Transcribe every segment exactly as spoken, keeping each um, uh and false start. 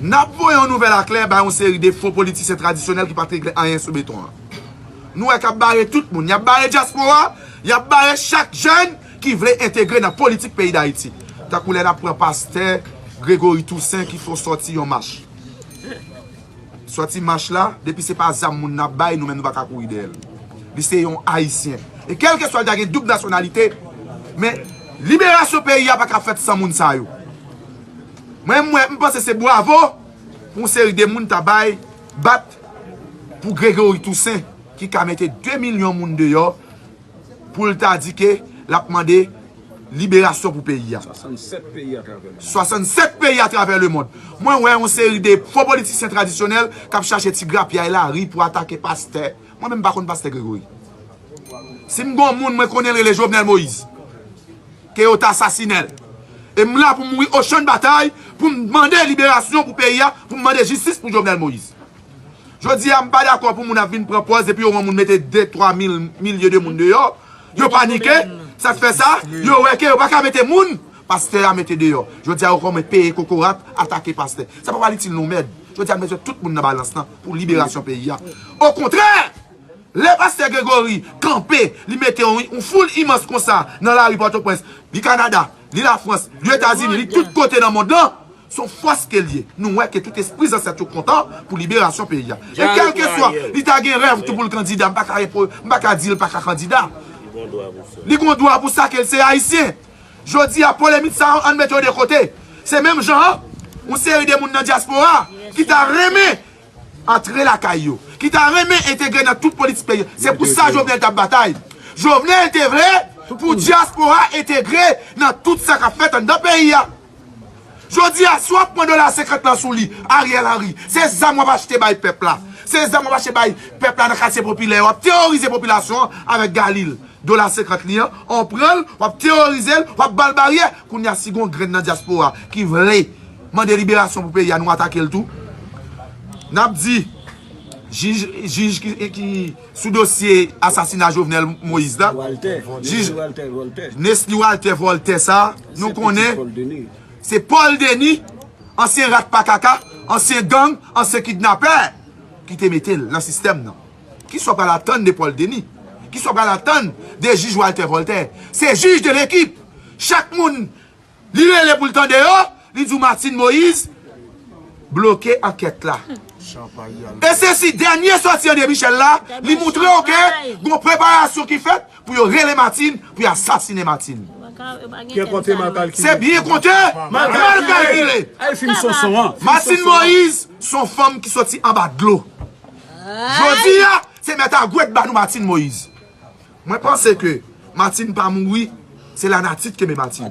N ap voye yon nouvèl aklè bay yon seri de fo politisyen tradisyonèl ki pa t regle anyen sou beton an. Nou wè k ap bare tout moun. Y ap bare dyaspora, y ap bare chak jèn ki vle entegre nan politik peyi Dayiti. Tankou lè n ap pran pastè Gregory Toussaint ki fè sòti yon mach. Sòti mach la, depi se pa zam moun n ap bay, nou menm nou pa ka kouri dèyè l. Li se yon Ayisyen. E kèlkeswa l ta gen doub nasyonalite, men liberasyon peyi a pa ka fèt san moun sa yo. Mwen, mwen, m panse se bwavo pou yon seri de moun ta bay, bat pou Gregory Toussaint, ki ka mete de milyon moun deyò, pou l ta di ke l ap mande liberasyon pou peyi a. Swasannsèt peyi atravè lemonn. Swasannsèt peyi atravè lemonn. Mwen wè yon seri de fo politisyen tradisyonèl k ap chache ti grapyay lari pou atake pastè. Mwen menm m pa konn pastè Gregory. Si m gon moun mwen konnen l rele Jovenel Moïse, ke yo t asasinen l. E m la pou m mouri ochan batay, pou m mande liberasyon pou peyi a, pou m mande jistis pou Jovenel Moïse. Jodi a, m pa dakò pou moun ap vin pran pòz epi yo wè moun mete de, twa mil, milye de moun deyò. Yo panike, sa k fè sa, yo wè ke yo pa ka mete moun, pastè a mete deyò. Jodi a, yo kòmanse peye kokorat, atake pastè. Sa pa pral itil nou mèd. Jodi a, m bezwen tout moun nan balans lan pou liberasyon peyi a. Okontrè, lè pastè Gregory kanpe, li mete yon, yon foul imans konsa nan lari Pòtoprens, li Kanada, li Lafrans, li Etazini, li tout kote nan mond lan, se yon fòs ke l ye. Nou wè ke tout espri zansèt yo kontan pou liberasyon peyi a. E kèlkeswa, li ta gen rèv tou pou l kandida, m pa ka repo-, m pa ka di l pa ka kandida. Li gon dwa pou sa ke l se Ayisyen. Jodi a, polemik sa yo, ann mete yo de kote. Se menm jan an, yon seri de moun nan dyaspora ki ta renmen antre lakay yo, ki ta renmen entegre nan tout politik peyi a. Se pou sa Jovenel t ap batay. Jovenel te vle pou dyaspora entegre nan tout sa k ap fèt anndan peyi a. Jodi a, si w ap pran dola senkant lan sou li, Ariel Henry, se zam w ap achte bay pèp la. Se zam w ap achte bay pèp la nan katye popilè yo. W ap teworize popilasyon an avèk galil. Dola senkant li an, w ap pran l, w ap teworize l, w ap ba l baryè. Kounye a, si gon grenn nan dyaspora ki vle mande liberasyon pou peyi a, nou atake l tou. N ap di, jij, jij ki, ki sou dosye asasina Jovenel Moïse la, jij Nesly Walter Voltaire sa, nou konnen se Paul Denis, ansyen rat pa kaka, ansyen gang, ansyen kidnapè ki te mete l nan sistèm nan. Kisa w pral atann de Paul Denis? Kisa w pral atann de jij Walter Voltaire? Se jij de lekip. Chak moun li rele pou l tande yo, li di w Martine Moïse bloke ankèt la. E se si dènye sòti André Michel la, li montre w ke gon preparasyon ki fèt pou yo rele Martine, pou yo asasinen Martine. Se byen konte, mal kalkile. Martine Moïse se yon fanm ki sòti anba dlo. Jodi a, se mèt a gwèt ba nou Martine Moïse. Mwen panse ke Martine pa mouri, se lanati ki kenbe Martine.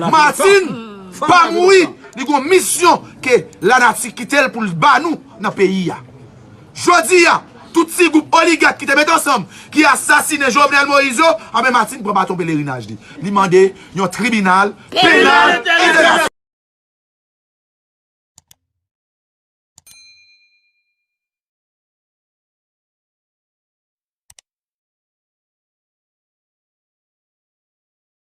Martine pa mouri, li gon misyon ke lanati kite l pou l ba nou nan peyi a. Jodi a, tout ti gwoup oligak ki te met ansanm, ki asasinen Jovenel Moïse yo, anben Martine pran baton pelerinaj li. Li mande yon tribinal penal entènasyonal.